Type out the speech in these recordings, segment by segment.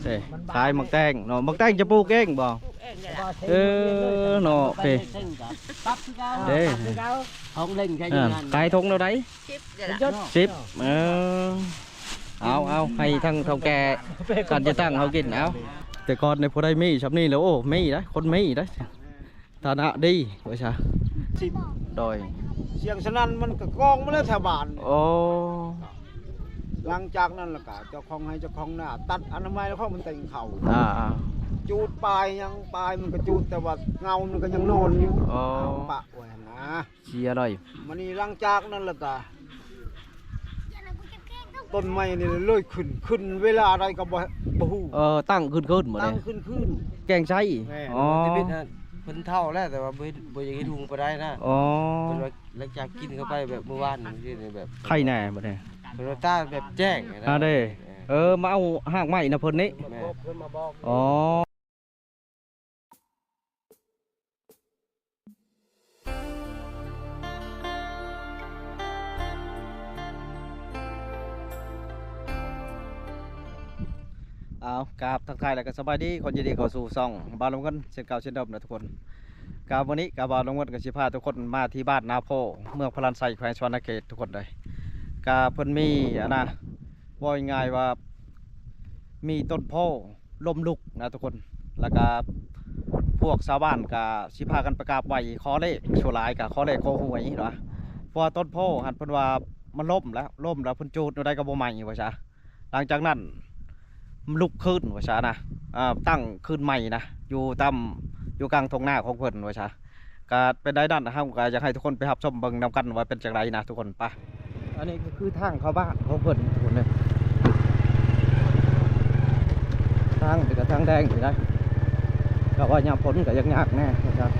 ເດ້ ຂາຍໝາກແຕງເນາະ ໝາກແຕງຈະປູກເອງບໍ່? ປູກເອງນີ້ແຫຼະ. ເອີເນາະ ເດ້ ຂອງເຫຼັ້ນໃຊ້ຢູ່ນັ້ນ ຂາຍຖົງເທົ່າໃດ? ສິບ ເອີ ເອົາ ເອົາ ໃຫ້ທາງເຖົ້າແກ່ທ່ານຈະຕັ້ງເຮົາກິນ ເອົາ ແຕ່ກ່ອນນີ້ບໍ່ໄດ້ມີຊ່ຳນີ້ແຫຼະ ໂອ້ ມີໄດ໋ ຄົນມີໄດ໋ ຖານະດີວ່າຊະ ໂດຍ ສຽງສະໜັ່ນມັນກະກອງມາແລ້ວແຖວບ້ານ ໂອ້ ຫຼັງຈາກນັ້ນລະກະເຈົ້າຂອງໄຮ່ເຈົ້າຂອງນາຕັດອະນາໄມແລ້ວເພາະມັນແຕ່ງເຂົ້າ ອ່າໆ ຈູດປາຍຫຍັງ ປາຍມັນກະຈູດ ແຕ່ວ່າເງົາມັນກະຍັງນອນຢູ່ ອໍ ປະໄວ້ຫັ້ນນາ ເສຍເລີຍ ມານີ້ຫຼັງຈາກນັ້ນລະກະ ຕົ້ນໄມ້ນີ້ເລີຍຂຶ້ນ ຂຶ້ນເວລາໃດກໍບໍ່ ບໍ່ຮູ້ ເອີ ຕັ້ງຂຶ້ນຄືນບໍ່ ຕັ້ງຂຶ້ນຄືນ ແກ້ງໄຊ ແມ່ນ ອໍ ເພິ່ນເຖົ້າແລ້ວ ແຕ່ວ່າບໍ່ ບໍ່ຢາກເຮັດຮຸ່ງປານໃດນະ ອໍ ເພິ່ນວ່າຫຼັງຈາກກິນເຂົ້າໄປແບບມື້ວານນີ້ແບບ ໄຄແນ່ບັດນີ້ ເພິ່ນວ່າຕາແບບແຈ້ງນະ ອ່າເດ້ ເອີ ມາເອົາຮາກໄມ້ນຳເພິ່ນນີ້ ແມ່ນ ອໍ. ອ້າວ ກາບທັກທາຍ ແລ້ວກໍສະບາຍດີ ຂໍຍິນດີເຂົ້າສູ່ຊ່ອງບ່າວລຳເງິນ ເຊັ່ນເກົ່າເຊັ່ນເດີມນະທຸກຄົນ. ກະມື້ນີ້ກະບ່າວລຳເງິນກໍຊິພາທຸກຄົນມາທີ່ບ້ານນາໂພ ເມືອງພະລານໄຊ ແຂວງສະຫວັນນະເຂດ ທຸກຄົນເອີຍ. ກະເພິ່ນມີ ອັນນະ ເວົ້າງ່າຍໆວ່າ ມີຕົ້ນໂພລົ້ມລຸກນະທຸກຄົນ ແລ້ວກະພວກຊາວບ້ານກະຊິພາກັນໄປກາບໄຫວ້ຂໍເລກ ສ່ວນຫຼາຍກະຂໍເລກຂໍຫວຍນະ ເພາະວ່າຕົ້ນໂພຫັ້ນເພິ່ນວ່າມັນລົ້ມແລ້ວ ລົ້ມແລ້ວເພິ່ນຈູດແນວໃດກໍບໍ່ໄໝ້ວ່າຊະ. ຫຼັງຈາກນັ້ນມັນລຸກຄືນວ່າຊະນະ ເອີ ຕັ້ງຄືນໃໝ່ນະ ຢູ່ຕາມ ຢູ່ກາງທົ່ງນາຂອງເພິ່ນວ່າຊະ. ກະເປັນໄດ້ນັ້ນ ເຮົາກະຢາກໃຫ້ທຸກຄົນໄປຮັບຊົມເບິ່ງນຳກັນວ່າເປັນຈັ່ງໃດນະທຸກຄົນ ໄປ. ອັນນີ້ກໍຄືທາງເຂົ້າບ້ານຂອງເພິ່ນທຸກຄົນເດີ ທາງນີ້ກໍທາງແດງຢູ່ນະ ກະວ່າຍາມຝົນກໍຍາກໆແດ່ວ່າຊັ້ນ.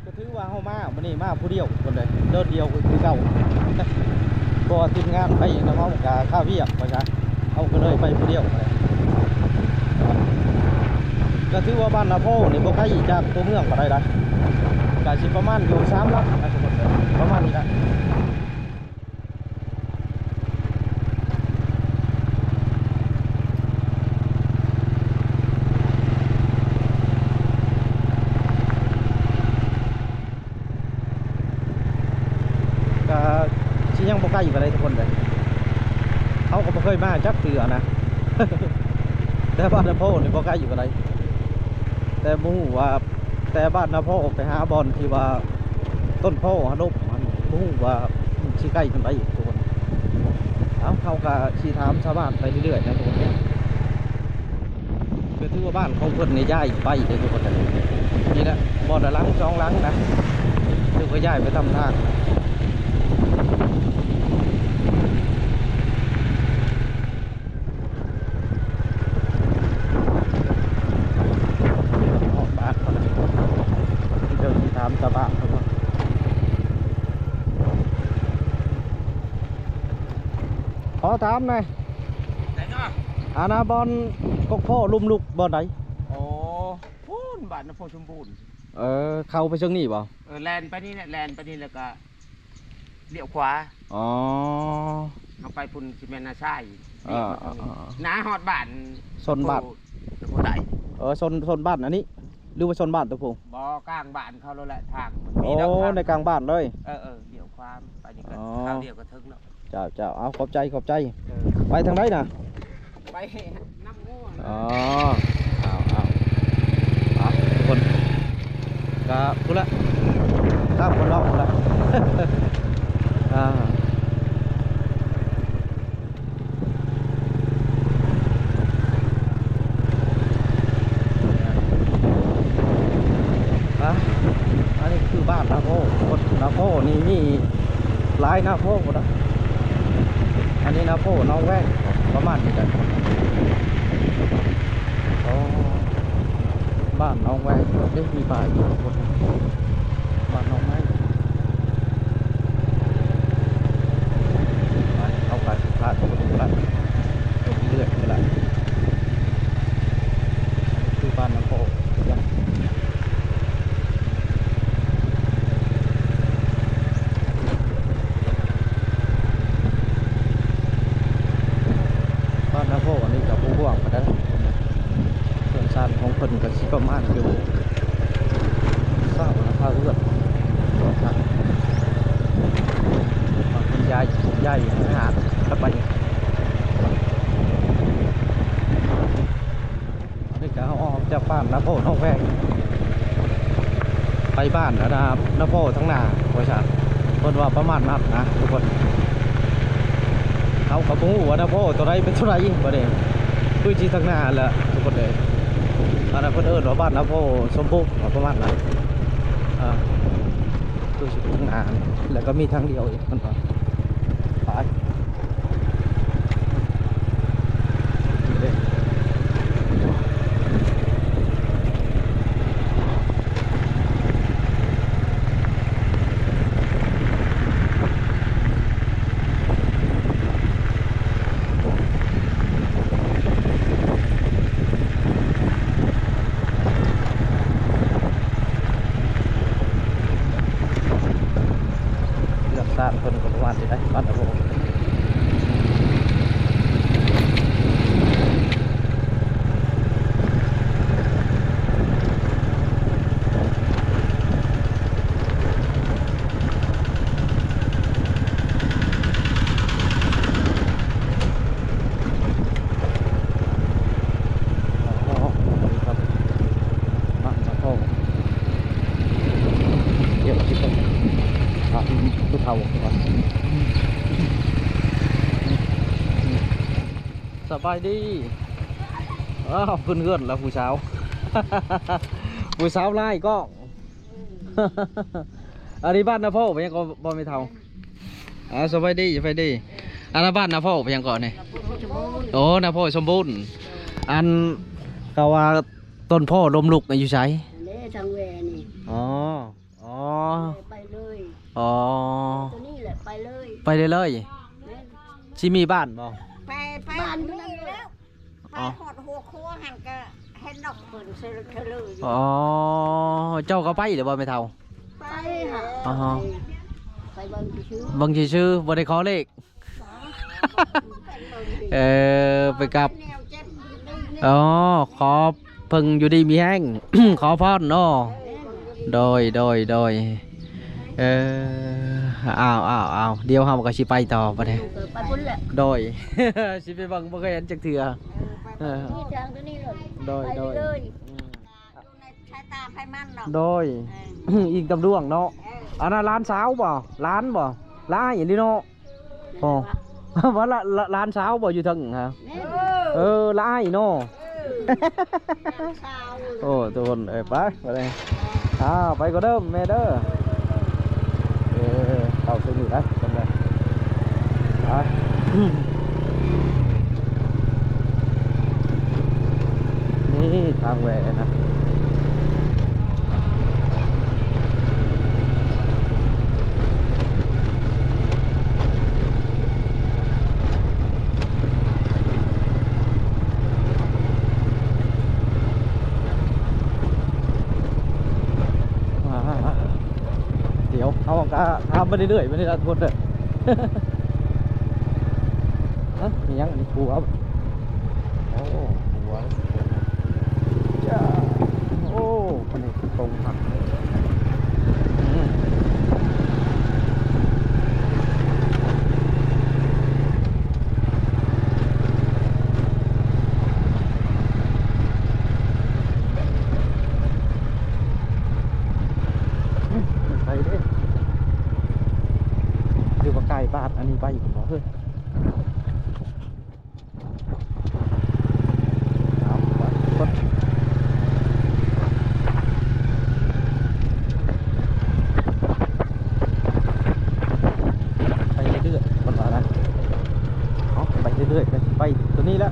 ກໍຖືວ່າເຮົາມາມື້ນີ້ມາຜູ້ດຽວພຸ້ນເດ້ ເດີນດຽວກໍຄືເກົ່າ ເພາະວ່າທີມງານໄປນຳເຮົາກະຄາວຽກວ່າຊະ ເຮົາກໍເລີຍໄປຜູ້ດຽວ ກໍຖືວ່າບ້ານນາໂພນີ້ບໍ່ໄກຈາກຕົວເມືອງປານໃດນະ ກະຊິປະມານຢູ່ສາມຫຼັກນະທຸກຄົນເດີ ປະມານນີ້ລະ. ກະຊິຍັງບໍ່ໄກປານໃດທຸກຄົນເອີຍ ເຮົາກໍບໍ່ເຄີຍມາຈັກເທື່ອນະ ແຕ່ບ້ານນາໂພນີ້ບໍ່ໄກປານໃດ ແຕ່ບໍ່ຮູ້ວ່າ ແຕ່ບ້ານນາໂພໄປຫາບ່ອນທີ່ວ່າຕົ້ນໂພຫັ້ນລົ້ມຫັ້ນ ບໍ່ຮູ້ວ່າຊິໄກສ່ຳໃດທຸກຄົນ. ເອົ້າ ເຮົາກະຊິຖາມຊາວບ້ານໄປເລື້ອຍໆນະທຸກຄົນ ກໍຖືວ່າບ້ານຂອງເພິ່ນນີ້ຍ້າຍໄປເດ້ທຸກຄົນເອີຍ ນີ້ແຫຼະ ບໍ່ໄດ້ຫຼັງສອງຫຼັງນະ ຖືວ່າຍ້າຍໄປຕາມທາງ. ຮອດບ້ານເຂົາແລ້ວ ເດີນໄປຖາມຊາວບ້ານເຂົາກ່ອນ ຂໍຖາມແດ່ ໃສເນາະ ອັນນະ ບ່ອນກົກໂພລົ້ມລຸກບ່ອນໃດ? ໂອ້ ພຸ້ນ ບ້ານນາໂພສົມບູນ ເອີ ເຂົ້າໄປເຊິ່ງນີ້ບໍ່? ເອີ ແລ່ນໄປນີ້ແຫຼະ ແລ່ນໄປນີ້ແລ້ວກໍລ້ຽວຂວາ ອໍ ເຮົາໄປພຸ້ນຊິແມ່ນນາຊາຍ ເອີ ນາຮອດບ້ານ ໂຊນບ້ານ ໂພໄດ ເອີ ໂຊນ ໂຊນບ້ານອັນນີ້ ຫຼືວ່າໂຊນບ້ານຕົວຜູ້? ບໍ່ ກາງບ້ານເຂົາໂລດແຫຼະ ທາງມັນມີດອກ ໂອ້ ທາງ ໃນກາງບ້ານເລີຍ ເອີໆ ລ້ຽວຂວາໄປນີ້ກໍ ອໍ ຄາວດຽວກໍເຖິງແລ້ວ. ເຈົ້າ ເຈົ້າ ເອົາ ຂອບໃຈ ຂອບໃຈ ເອີ ໄປທາງໃດນະ? ໄປນຳງົວ ອໍ ເອົາ ເອົາ ໄປທຸກຄົນ ກະພຸ້ນລະ ຂ້າມຄົນເນາະພຸ້ນລະ ອ່າ ອ່ະ ອັນນີ້ຄືບ້ານນາໂພ ນາໂພນີ້ມີຫຼາຍນາໂພພຸ້ນນະ ອັນນີ້ນາໂພໜອງແວງ ປະມານນີ້ແຫຼະ ອໍ ບ້ານໜອງແວງ ເດ້ ມີປ້າຍຢູ່ພຸ້ນ ບ້ານໜອງແວງ ໄປ ເຮົາກໍຊິພາທຸກຄົນໄປ ລົງເລື້ອຍໆນີ້ລະ ຄືບ້ານນາໂພ ເນາະ. ເພິ່ນກໍຊິປະມານຢູ່ຊາວຫຼັງຄາເຮືອນ ເພິ່ນຍ້າຍ ຍ້າຍຫາກັນໄປ. ອັນນີ້ກໍເຮົາອອກຈາກບ້ານນາໂພໜອງແວງ ໄປບ້ານອັນນາ ນາໂພທາງໜ້າ ວ່າຊັ້ນ ເພິ່ນວ່າປະມານນັ້ນນະທຸກຄົນ. ເຮົາກໍບໍ່ຮູ້ວ່ານາໂພຕົວໃດເປັນຕົວໃດ ບັດນີ້ຄືຊິທາງໜ້າແຫຼະທຸກຄົນເອີຍ. ອັນນັ້ນເພິ່ນເອີ້ນວ່າບ້ານນາໂພສົມບູນ ປະມານນັ້ນ. ອ່າ ຄືຊິໄປທາງໜ້າ ແລ້ວກໍມີທາງດຽວອີກ ມັນກໍໄປ. ເຮືອນຊານເພິ່ນກໍປະມານນີ້ແຫຼະ ບ້ານນາໂພ. ດຽວຊິໄປຖາມຜູ້ເຖົ້າກ່ອນ. ສະບາຍດີ. ອ້າວ ຂຶ້ນເຮືອນແລ້ວຜູ້ສາວ ຜູ້ສາວລາຍກ້ອງ. ອັນນີ້ບ້ານນາໂພຫຍັງກໍບໍ່ແມ່ເຖົ້າ? ອ່າ ສະບາຍດີ ສະບາຍດີ. ອັນນັ້ນບ້ານນາໂພຫຍັງເກາະນີ້? ໂອ້ ນາໂພສົມບູນ. ອັນ ເຂົາວ່າຕົ້ນໂພລົ້ມລຸກຢູ່ໃສ? ເດ້ທາງແວນີ້. ອໍ ອໍ ແວໄປເລີຍ. ອໍ ຕົວນີ້ແຫຼະໄປເລີຍ ໄປເລີຍ. ແມ່ນ. ຊິມີບ້ານບໍ່? ໄປ ໄປ ບ້ານມີແລ້ວ. ໄປຮອດຫົວຄົວຫັ້ນກໍເຫັນດອກເພິ່ນເຊີເລີຢູ່. ອໍ ເຈົ້າກໍໄປແລ້ວບໍ່ແມ່ເຖົ້າ? ໄປຫາ ອໍ ໄປເບິ່ງຊື່ໆ ເບິ່ງຊື່ໆ ບໍ່ໄດ້ຂໍເລກ. ເອີ ໄປກັບ ແນວເຈັບ ອໍ ຂໍເພິ່ນຢູ່ດີມີແຮງ ຂໍພອນເນາະ. ໂດຍ ໂດຍ ໂດຍ. ເອີ ອ້າວ ອ້າວ ອ້າວ ດຽວເຮົາກໍຊິໄປຕໍ່ບັດນີ້. ໄປພຸ້ນແຫຼະ. ໂດຍ ຊິໄປເບິ່ງ ບໍ່ເຄີຍເຫັນຈັກເທື່ອ. ເອີ ໄປ ເອີ ນີ້ທາງຕົວນີ້ໂລດ. ໂດຍ ໄປ ໂດຍ ເລີຍ. ອືມ ຢູ່ໃນສາຍຕາໃຜມັນເນາະ. ໂດຍ ເອີ ອີງຕຳດວງເນາະ. ເອີ ອັນນັ້ນຫຼານສາວບໍ່? ຫຼານບໍ່? ຫຼານອີ່ຫຼີເນາະ. ອໍ ວ່າ ຫຼານ ຫຼານສາວບໍ່ຢູ່ເທິງຫະ? ແມ່ນ. ເອີ ຫຼາຍເນາະ. ເອີ ໂອ້ ທຸກຄົນເອີຍ ໄປ ໄປເລີຍ. ອ້າວ ໄປກ່ອນເດີແມ່ເດີ. ເອີ ເຂົ້າສູ່ນີ້ໄດ້ ໄປ. ນີ້ທາງແວ່ນະ. ດຽວເຮົາກໍທາງໄປເລື້ອຍໆ ໄປນີ້ລະທຸກຄົນເດີ. ຮະ ມີຫຍັງອັນນີ້ ຂົວ. ໂອ້ ຂົວ ຈ້າ ໂອ້ ອັນນີ້ຕົງຜັກ. ອືມ ໄປເດ້ ຫຼືວ່າກາຍບາດອັນນີ້ໄປບໍ່ເຮີ້ຍ? ເອົາ ໄປ ໄປ ໄປເລື້ອຍໆ ເພິ່ນວ່ານະ. ເອົາ ໄປເລື້ອຍໆ ໄປ ໄປຕົວນີ້ແຫຼະ.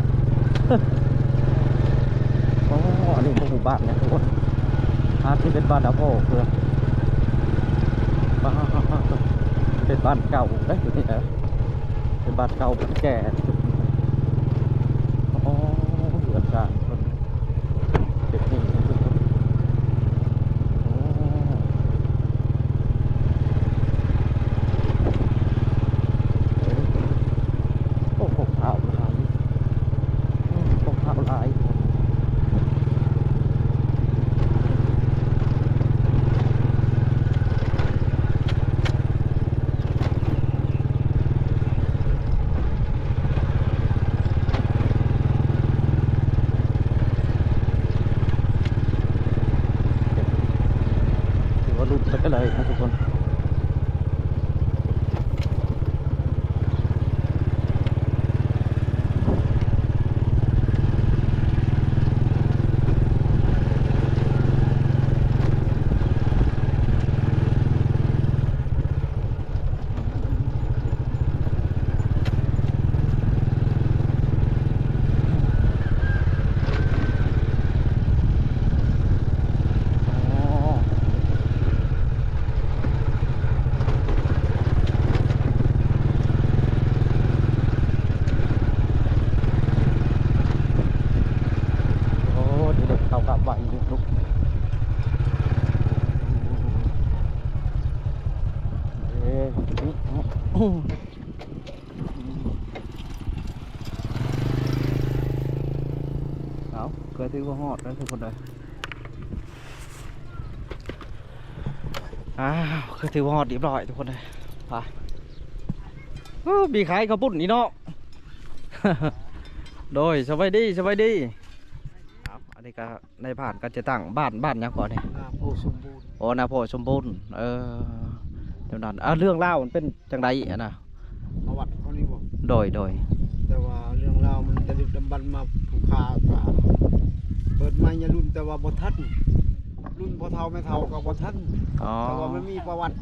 ອໍ ອັນນີ້ບໍ່ຮູ້ບ້ານແລ້ວທຸກຄົນ. ອາດຊິເປັນບ້ານອາໂພເພື່ອ ເປັນບ້ານເກົ່າເດ້ ຕົວນີ້ນະ. ເປັນບ້ານເກົ່າບ້ານແກ່. ໂອ້ ເຮືອນຊານເພິ່ນເປັນນີ້. ໂອ້ ໂອ້ ຂອງເກົ່າຫຼາຍ ຂອງເກົ່າຫຼາຍ. ເອີ ທຸກຄົນ ໂອ້ ເດັກເຂົ້າກັບໄວຢູ່ທຸກ ເອີ ເອົາ ກໍຖືວ່າຮອດແລ້ວທຸກຄົນເດີ. ອ້າວ ກໍຖືວ່າຮອດຮຽບຮ້ອຍທຸກຄົນເດີ. ໄປ ໂອ້ ມີຂາຍເຂົ້າປຸ້ນອີກເນາະ. ໂດຍ ສະບາຍດີ ສະບາຍດີ. ເອົາ ອັນນີ້ກໍ ນາຍບ້ານກໍຈະຕັ້ງ ບ້ານ ບ້ານຫຍັງເກາະນີ້? ນາໂພສົມບູນ. ໂອ້ ນາໂພສົມບູນ. ເອີ ແນວນັ້ນ. ອ່າ ເລື່ອງລາວມັນເປັນຈັ່ງໃດຫັ້ນນະ? ປະຫວັດເຂົານີ້ບໍ? ໂດຍ ໂດຍ. ແຕ່ວ່າເລື່ອງລາວມັນແຕ່ດຶກດຳບັນມາ ຜູ້ຂ້າກໍເກີດມາຍາລຸນ ແຕ່ວ່າບໍ່ທັນ ລຸນພໍ່ເຖົ້າແມ່ເຖົ້າກໍບໍ່ທັນ. ອໍ ແຕ່ວ່າມັນມີປະຫວັດ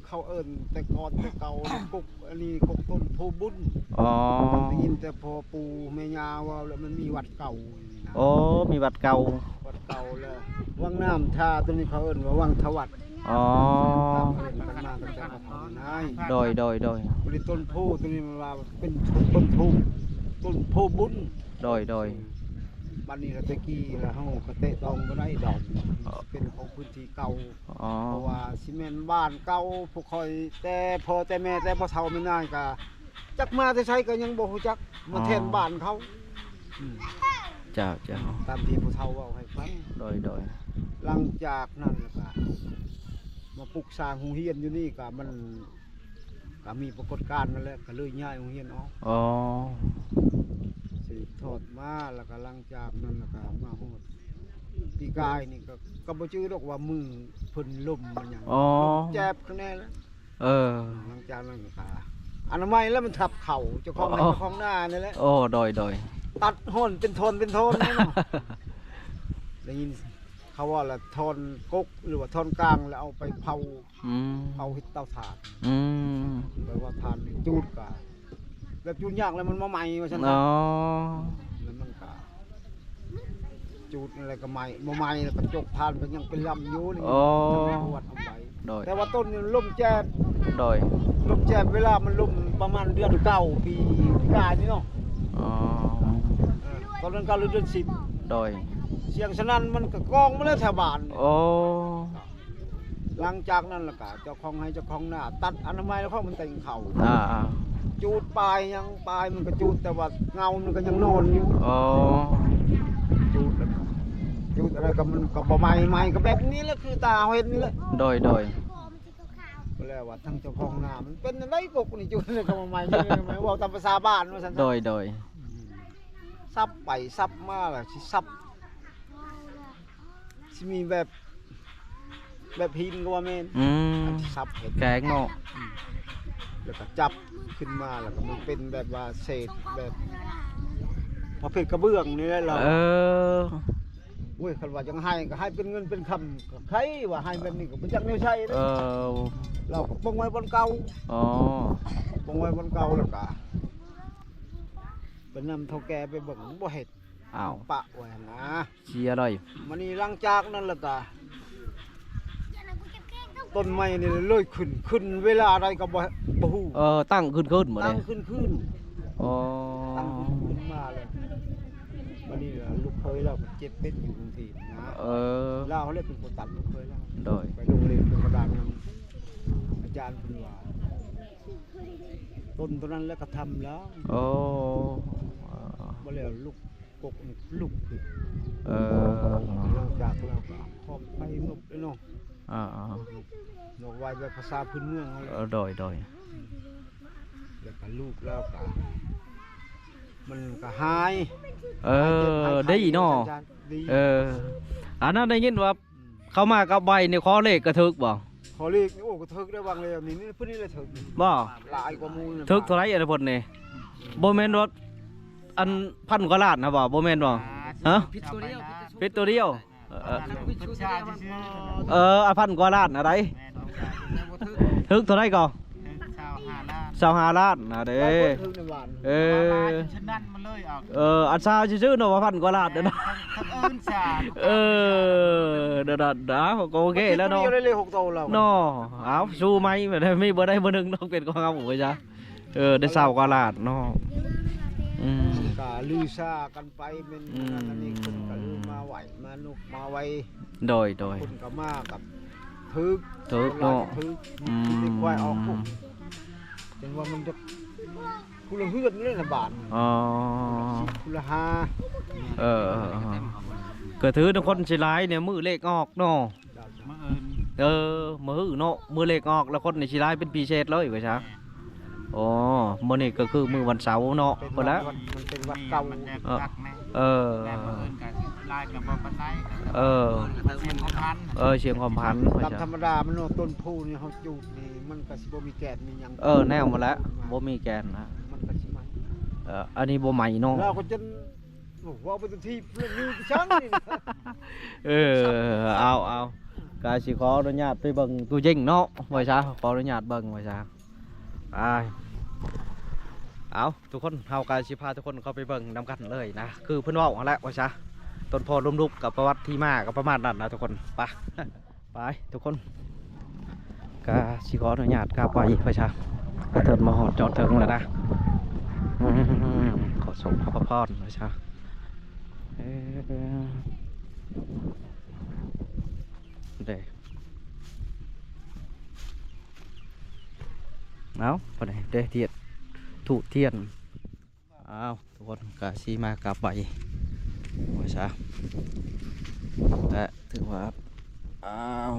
ເຂົາເອີ້ນແຕ່ກ່ອນແຕ່ເກົ່າ ກົກ ອັນນີ້ກົກຕົ້ນໂພບຸນ. ອໍ ໄດ້ຍິນແຕ່ພໍ່ປູ່ແມ່ຍ່າເວົ້າ ແລ້ວມັນມີວັດເກົ່ານີ້ນະ. ໂອ້ ມີວັດເກົ່າ. ວັດເກົ່າ ແລ້ວວັງນ້ຳທາ ໂຕນີ້ເຂົາເອີ້ນວ່າວັງທະວັດ. ອໍ ເອີ້ນກັນມາຕັ້ງແຕ່ພໍ່ເຖົ້າແມ່ນາຍ. ໂດຍ ໂດຍ ໂດຍ. ບັດນີ້ຕົ້ນໂພໂຕນີ້ມັນວ່າເປັນຕົ້ນໂພ ຕົ້ນໂພບຸນ. ໂດຍ ໂດຍ. ບັດນີ້ລະແຕ່ກີ້ລະເຮົາກໍແຕະຕ້ອງບໍ່ໄດ້ດອກ ເປັນຂອງພື້ນທີ່ເກົ່າ. ອໍ ເພາະວ່າຊິແມ່ນບ້ານເກົ່າ ພວກຂ້ອຍແຕ່ພໍ່ແຕ່ແມ່ ແຕ່ພໍ່ເຖົ້າແມ່ນາຍກໍຈັກມາແຕ່ໃສກໍຍັງບໍ່ຮູ້ຈັກ ມາແທນ ອໍ ບ້ານເຂົາ. ອືມ ເຈົ້າ ເຈົ້າ ຕາມທີ່ຜູ້ເຖົ້າເວົ້າໃຫ້ຟັງ. ໂດຍ ໂດຍ. ຫຼັງຈາກນັ້ນລະກະມາປຸກສ້າງໂຮງຮຽນຢູ່ນີ້ ກະມັນ ກະມີປາກົດການນັ້ນແຫຼະ ກະເລີຍຍ້າຍໂຮງຮຽນອອກ. ອໍ ສືບທອດມາ ລະກະຫຼັງຈາກນັ້ນລະກະມາຮອດປີກາຍນີ້ ກະ ກະບໍ່ຈື່ດອກວ່າມື້ເພິ່ນລົ້ມມັນຫຍັງ. ອໍ ລົ້ມແຈບຂ້າງໃນລະ. ເອີ ຫຼັງຈາກນັ້ນກະອະນາໄມແລ້ວ ມັນທັບເຂົ້າເຈົ້າຂອງໄຮ່ ອໍ ເຈົ້າຂອງນານີ້ແຫຼະ. ໂອ້ ໂດຍ ໂດຍ. ຕັດຮ່ອນເປັນທ່ອນເປັນທ່ອນເນາະ. ໄດ້ຍິນເຂົາວ່າລະ ທ່ອນກົກ ຫຼືວ່າທ່ອນກາງ ແລ້ວເອົາໄປເຜົາ. ອືມ ເຜົາເຮັດເຕົາຖ່ານ. ອືມ ແບບວ່າຖ່ານຈູດກະ ແບບຈູດຍາກແລ້ວມັນບໍ່ໄໝ້ວ່າຊັ້ນ. ອໍ ແລ້ວມັນກະຈູດແລ້ວກະໄໝ້ ບໍ່ໄໝ້ແລ້ວກະຈົກຖ່ານກໍຍັງເປັນລຳຢູ່ນີ້. ອໍ ປະຫວັດໄປ. ໂດຍ ແຕ່ວ່າຕົ້ນນີ້ລົ້ມແຈບ. ໂດຍ ລົ້ມແຈບ ເວລາມັນລົ້ມປະມານເດືອນເກົ້າ ປີກາຍນີ້ເນາະ. ອໍ ເອີ ຕອນນັ້ນກະເດືອນສິບ. ໂດຍ ສຽງສະໜັ່ນມັນກະກ້ອງມາແລ້ວແຖວບ້ານ. ໂອ້ ຫຼັງຈາກນັ້ນລະກະ ເຈົ້າຂອງໄຮ່ເຈົ້າຂອງນາຕັດອະນາໄມ ແລ້ວເຂົາມັນແຕ່ງເຂົ້າ. ອ່າໆ ຈູດປາຍຫຍັງ ປາຍມັນກະຈູດ ແຕ່ວ່າເງົາມັນກະຍັງນອນຢູ່. ອໍ ຈູດ ຈູດອະໄລກະມັນກະບໍ່ໄໝ້ ໄໝ້ກະແບບນີ້ແຫຼະ ຄືຕາເຮົາເຫັນນີ້ແຫຼະ. ໂດຍ ໂດຍ. ກໍແລ້ວວ່າທາງເຈົ້າຂອງນາມັນເປັນຈັ່ງໃດ ກົກນີ້ຈູດແລ້ວກະບໍ່ໄໝ້ ເວົ້າຕາມພາສາບ້ານວ່າຊັ້ນ. ໂດຍ ໂດຍ. ອືມ ສັບໄປສັບມາລະຊິສັບ ຊິມີແບບ ແບບຫີນກໍວ່າແມ່ນ. ອືມ ອັນທີ່ສັບເຫັນແຂງເນາະ. ອືມ ແລ້ວກໍຈັບຂຶ້ນມາ ແລ້ວກໍມັນເປັນແບບວ່າເສດ ແບບປະເພດກະເບື້ອງນີ້ແຫຼະລາວ. ເອີ ໂອ້ຍ ຄັນວ່າຈັ່ງໃຫ້ກໍໃຫ້ເປັນເງິນເປັນຄຳ ໃຄວ່າໃຫ້ແບບນີ້ກໍບໍ່ຈັກແນວໃຊ້ເດ້. ເອີ ລາວກໍປົງໄວ້ບ່ອນເກົ່າ. ອໍ ປົງໄວ້ບ່ອນເກົ່າ ແລ້ວກໍໄປນຳເຖົ້າແກ່ໄປເບິ່ງ ບໍ່ເຮັດ. ອ້າວ ປະໄວ້ຫັ້ນນະ ເສຍເລີຍ. ມານີ້ຫຼັງຈາກນັ້ນລະກະ ຕົ້ນໄມ້ນີ້ເລີຍຂຶ້ນ ຂຶ້ນເວລາໃດກໍບໍ່ ບໍ່ຮູ້. ເອີ ຕັ້ງຂຶ້ນຄືນບໍ່ ຕັ້ງຂຶ້ນຄືນ. ອໍ ຕັ້ງຂຶ້ນຄືນມາແລ້ວ ມານີ້ລະລູກເຂີຍລາວເຈັບເປັນຢູ່ກຸງເທບນະ. ເອີ ລາວແຫຼະເປັນຄົນຕັດ ລູກເຂີຍລາວ. ໂດຍ ໄປລົງເລນລົງກະດານນຳອາຈານເພິ່ນວ່າ ຕົ້ນໂຕນັ້ນແຫຼະກະທຳລາວ. ໂອ້ ບໍ່ແລ້ວລູກ ກົກນີ້ລຸກຂຶ້ນ. ເອີ ຫຼັງຈາກແລ້ວກໍຂອບໄຟໝົດເລີຍເນາະ. ອ່າໆ ນອກໄວ້ແບບພາສາພື້ນເມືອງເຮົາ. ເອີ ໂດຍໆ ແລ້ວກໍລູກແລ້ວກໍມັນກໍຫາຍ. ເອີ ຫາຍເຈັບຫາຍໄຂ້ ດີເນາະ. ດີ ເອີ ອັນນັ້ນໄດ້ຍິນວ່າ ອືມ ເຂົ້າມາກັບໄວນີ້ ຂໍເລກກະຖືກບໍ່? ຂໍເລກນີ້ ໂອ້ ກະຖືກໄດ້ຫວ່າງແລ້ວນີ້ ນີ້ເພິ່ນນີ້ແຫຼະຖືກ ບໍ່? ຫຼາຍກວ່າໝູ່ ຖືກເທົ່າໃດອັນເພິ່ນນີ້? ບໍ່ແມ່ນວ່າອັນພັນກວ່າລ້ານນະບໍ່? ບໍ່ແມ່ນບໍ່? ຮະ? ຜິດຕົວດຽວ ຜິດຕົວດຽວ ເອີ ເອີ ອັນພັນກວ່າລ້ານອັນໃດ? ຖືກເທົ່າໃດກໍ? ຊາວຫ້າລ້ານ ຊາວຫ້າລ້ານນະເດ້ ເອີ ເອີ ອັນຊາວຊື່ໆເນາະ ວ່າພັນກວ່າລ້ານເດ້ເນາະ ເອີ ເດີດາ ກໍໂອເຄແລ້ວເນາະ ເນາະ ເອົາ ສູ້ໃໝ່ ມີບໍ່ໄດ້ບໍ່ໜຶ່ງເນາະ ເປັນຂອງເຮົາໄປຊະ ເອີ ໄດ້ຊາວກວ່າລ້ານເນາະ ອືມ ກະລືຊາກັນໄປ ແມ່ນ ອືມ ອັນນີ້ເພິ່ນກະລືມາໄຫວ້ ມານຸກມາໄຫວ້ ໂດຍ ໂດຍ ເພິ່ນກະມາກັບ ຖືກ ຖືກເນາະ ຖືກ ອືມ ມີແຕ່ຄວາຍອອກ ຈັ່ງວ່າມັນຈະ ຜູ້ລະເຮືອນເລີຍນະບາດ ອໍ ຜູ້ລະຫ້າ ເອີ ເອີ ເອີ ກະຖືນຳຄົນຊິຫຼາຍແນວມື້ເລກອອກເນາະ ມື້ອື່ນ ເອີ ມື້ຮືເນາະ ມື້ເລກອອກລະຄົນນີ້ຊິຫຼາຍເປັນພິເສດເລີຍວ່າຊະ ແມ່ນ ອໍ ມື້ນີ້ກະຄືມື້ວັນເສົາເນາະ ເປັນ ພຸ້ນແຫຼະ ວັນ ມັນເປັນວັນເກົ່າ ມັນແມ່ນ ເອີ ແມ່ນ ມື້ອື່ນກະຫຼາຍກະບໍ່ປານໃດ ເອີ ເອີ ສຽງຄວາມພັນ ຕາມທຳມະດາມັນເນາະ ຕົ້ນໂພນີ້ເຮົາຈູດນີ້ ມັນກະຊິບໍ່ມີແກ່ນມີຫຍັງ ເອີ ແນວໝົດແຫຼະ ບໍ່ມີແກ່ນນະ ມັນກະຊິໄໝ້ ເອີ ອັນນີ້ບໍ່ໄໝ້ເນາະ ລາວກະຈົນ ໂອ້ ເວົ້າໄປຕົນທີບ ເລື່ອງນີ້ຊັ້ນນີ້ ເອີ ເອົາ ເອົາ ກະຊິຂໍອະນຸຍາດໄປເບິ່ງໂຕຈິງເນາະ ວ່າຊະ ຂໍອະນຸຍາດເບິ່ງວ່າຊະ ໄປ ເອົາ ທຸກຄົນ ເຮົາກະຊິພາທຸກຄົນເຂົ້າໄປເບິ່ງນຳກັນເລີຍນະ ຄືເພິ່ນເວົ້າຫັ້ນແຫຼະວ່າຊະ ຕົ້ນໂພລົ້ມລຸກ ກະປະຫວັດທີ່ມາກະປະມານນັ້ນນະທຸກຄົນ ໄປ ໄປທຸກຄົນ ກະຊິຂໍອະນຸຍາດກັບໄປ ໄປຊະ ກະເຖິງມາຮອດຈອດເຖິງແລ້ວນະ ອືມ ຂໍໂຊກຂໍພະພອນ ໄປຊະ ເອີ ເດ້ ເອົາ ໄປເດ້ ທຽນ ທູບທຽນ ອ້າວ ທຸກຄົນກະຊິມາກັບໄຫວ້ ວ່າຊະ ແລະ ຖືວ່າ ອ້າວ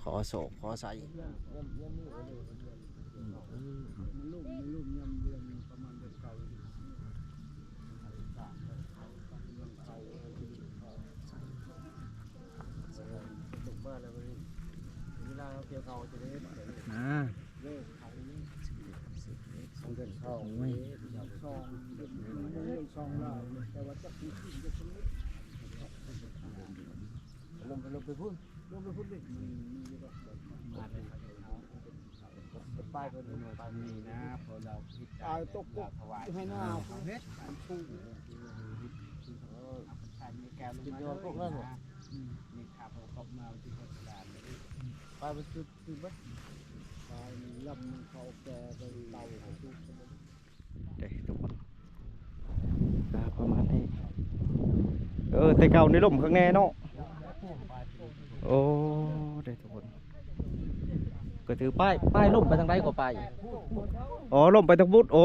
ຂໍໂຊກຂໍໄຊ ອ່າ ສອງເດືອນເຂົ້າ ສອງເດືອນ ສອງລາວ ແຕ່ວ່າຈັກຊິຂຶ້ນຈັກຊິລົງ ລົງໄປ ລົງໄປພຸ້ນ ລົງໄປພຸ້ນເດ້ ໄປເພິ່ນ ໄປນີ້ນະ ເພາະລາວຜິດ ຕາຍຕົກກົກໃຫ້ໜ້າ ເຮັດ ເອີ ເປັນຍອດພວກນັ້ນ ອືມ ນີ້ຖ້າເຂົາກັບມາທີ່ເຂົາສະຫຼາດ ໄປມັນຄື ຄືເບິດ ໄປລຳມັນເຂົ້າແກ່ໄປເຕົາ ເດ້ທຸກຄົນ ກະປະມານນີ້ ເອີ ແຕ່ເກົ່ານີ້ລົມຄັກແນ່ເນາະ ໂອ້ ເດ້ທຸກຄົນ ກະຖືປ້າຍ ປ້າຍລົມໄປທາງໃດກໍປ້າຍ ອໍ ລົມໄປທາງພຸ້ນ ໂອ້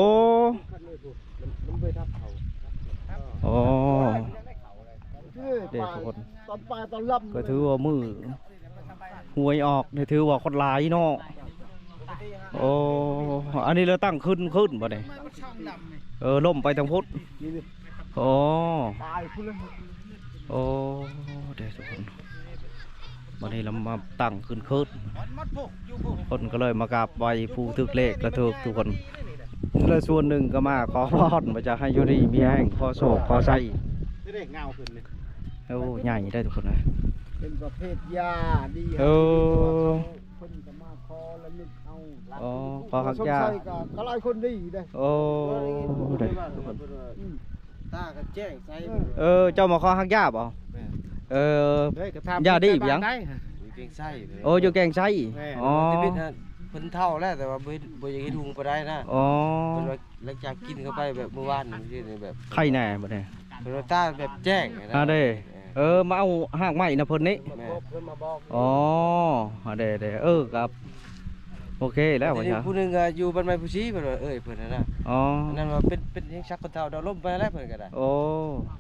ອໍ ເດ້ທຸກຄົນ ຕອນປາຍຕອນລຳ ກະຖືວ່າມື້ ຫວຍອອກນີ້ຖືວ່າຄົນຫຼາຍເນາະ ໂອ້ ອັນນີ້ລະຕັ້ງຄືນ ຄືນບໍ່ນີ້ ເອີ ລົມໄປທາງພຸ້ນ ໂອ້ ໂອ້ ເດ້ທຸກຄົນ ບັດນີ້ລະມາຕັ້ງຄືນ ຄືນ ຄົນກະເລີຍມາກາບໄຫວ້ຜູ້ຖືກເລກກະຖືກທຸກຄົນ ແລະສ່ວນໜຶ່ງກະມາຂໍພອນວ່າຈະໃຫ້ຢູ່ດີມີແຮງ ຂໍໂຊກຂໍໄຊ ໂອ້ ໃຫຍ່ໄດ໋ທຸກຄົນເອີຍ ເປັນປະເພດຢາດີ ເອີ ເພິ່ນກະມາຂໍລະນຶກເອົາ ອໍ ຂໍຮັກຢາ ສົງໄສກະ ກະຫຼາຍຄົນດີເດ້ ໂອ້ ເດ້ ອືມ ຕາກະແຈ້ງໃສ ເອີ ເອີ ເຈົ້າມາຂໍຮັກຢາບໍ່? ແມ່ນ ເອີ ເອີຍ ກະຖາມຢາດີຫຍັງ? ຢູ່ແກ່ງໄຊ ໂອ້ ຢູ່ແກ່ງໄຊ ແມ່ນ ອໍ ເພິ່ນເຖົ້າແລ້ວ ແຕ່ວ່າບໍ່ ບໍ່ຢາກເຮັດຮຸ່ງປານໃດນະ ອໍ ເພິ່ນວ່າ ຫຼັງຈາກກິນເຂົ້າໄປແບບມື້ວານນີ້ແບບ ໄຄແນ່ບັດນີ້ ເພິ່ນວ່າຕາແບບແຈ້ງນະ ອ່າເດ້ ເອີ ມາເອົາຮາກໄມ້ນຳເພິ່ນນີ້ ແມ່ນ ອໍ ເດ້ໆ ເອີ ກະ ໂອເຄແລ້ວ ບັດທີນີ້ວ່າຊະ ຜູ້ໜຶ່ງກໍຢູ່ບ້ານໃໝ່ພູຊີ ເພິ່ນວ່າເອີຍ ເພິ່ນຫັ້ນນະ ອໍ ອັນນັ້ນວ່າເປັນ ເປັນແຮງສັກຄົນເຖົ້າ ດາວລົ້ມໄປແລ້ວ ເພິ່ນກໍໄດ້ ໂອ້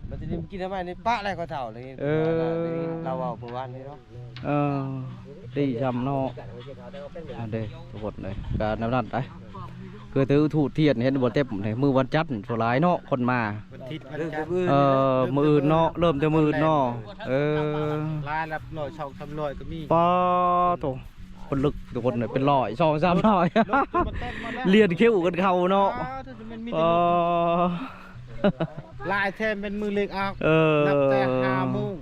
ບັດທີນີ້ກິນນ້ຳໃມ້ນີ້ປະແລ້ວ ຄົນເຖົ້ານີ້ ເອີ ລາວເວົ້າມື້ວານນີ້ເນາະ ເອີ ດີຊ່ຳເນາະ ອັນເດ້ ທຸກຄົນເອີຍ ກະແນວນັ້ນໄດ໋ ຄືຖືທູບທຽນ ເຫັນບໍ່ເຕັມນີ້ ມື້ວັນຈັນສ່ວນຫຼາຍເນາະ ຄົນມາ ວັນທິດ ວັນຈັນ ເອີ ມື້ອື່ນເນາະ ເລີ່ມແຕ່ມື້ອື່ນເນາະ ເອີ ຫຼາຍລະ ຮ້ອຍ ສອງສາມຮ້ອຍກໍມີ ປາໂທ້ ຄົນລຶກ ທຸກຄົນເອີຍ ເປັນຮ້ອຍ ສອງສາມຮ້ອຍ ລົດ ລົດມັນເຕັມໝົດແລ້ວ ລຽນຄິວກັນເຂົ້າເນາະ ປາໂທ້ ມັນມີແຕ່ລົດ ເອີ ຫຼາຍແທ້ ແມ່ນມື້ເລກອອກ ເອີ ນັບແຕ່ຫ້າໂມງ